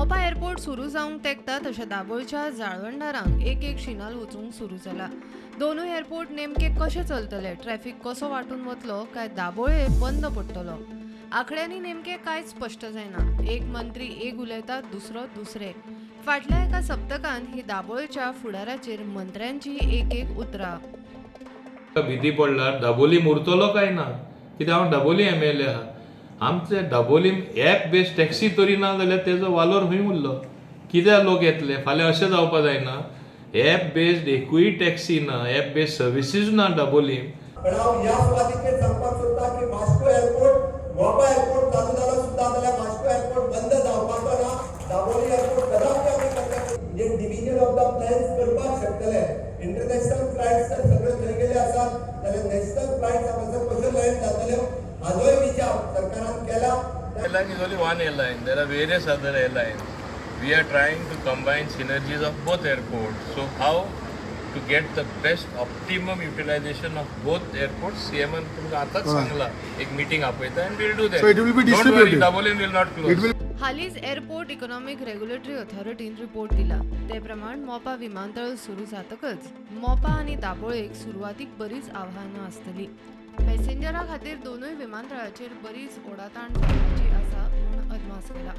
Mopa airport सुरू जावंक तेंकता तशें दाबोळच्या जाळवणदारांक एक एक शिनाल वचूंक सुरू जाला. दोनूय एअरपोर्ट नेमके कशे चलतले, ट्रॅफिक कसो वांटून वतलो काय दाबोळे बंद पडटलो, आंकड्यांनी नेमके कांयच स्पश्ट जायना. एक मंत्री एक उलयता, दुसरो दुसरे. फाटल्या एका सप्तकान ही दाबोळच्या फुडाराचेर मंत्र्यांची एक एक उतरां. भीती पडल्यार दाबोलीम उरतलो काय ना, कित्याक हांव दाबोली एमएलए आहा. आमचे दाबोलीम एप बेस्ड टॅक्सी तरी ना जाल्यार तेजो वालोर खंय उरलो? कित्याक लोक येतले? फाल्यां अशें जावपा जायना, एप बेस्ड एकूय टॅक्सी ना, एप बेस्ड सर्विसीस ना दाबोलीम. पण हांव ह्या सुवातीचेर सांगपाक सोदता की वास्को एअरपोर्ट, मोपा एअरपोर्ट चालू जालो सुद्दां जाल्यार वास्को एअरपोर्ट बंद जावपाचो ना. दाबोली एअरपोर्ट कदापि आमी करतले. म्हणजे डिविजन ऑफ the plans करपाक शकतले. इंटरनॅशनल फ्लायट्स जर सगळ्यो थंय गेले आसात जाल्यार नॅशनल फ्लायट्स हांगासर कश्यो लँड जातल्यो हाजोय विचार सरकारान केला. Airline is only one airline. There are various other airlines. We are trying to combine synergies of both airports. So how to get the best optimum utilization of both airports? CM तुमकां आतांच सांगला, एक meeting आपयता and we'll do that. So it will be Don't worry, distributed. Dabolim will not close. It will हालींच airport economic regulatory ऑथॉरिटीन report दिला ते प्रमाण मोपा विमानतळ सुरू जातकच मोपा आनी दाबोळेक सुरवातीक बरीच आव्हानां आसतली. पॅसेंजरा खातीर दोनूय विमानतळाचेर बरीच ओडाताण जावपाची आसा म्हूण अदमास केला.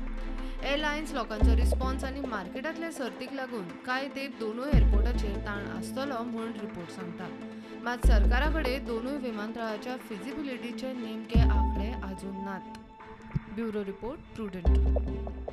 एअरलायन्स, लोकांचो रिस्पॉन्स आनी मार्केटांतले सर्तीक लागून कांय तेंप दोनूय एअरपोर्टाचेर ताण आसतलो म्हूण रिपोर्ट सांगता. मात सरकारा कडेन दोनूय विमानतळाच्या फिजिबिलिटीचे नेमके आंकडे आजून नात. Bureau report, Prudent.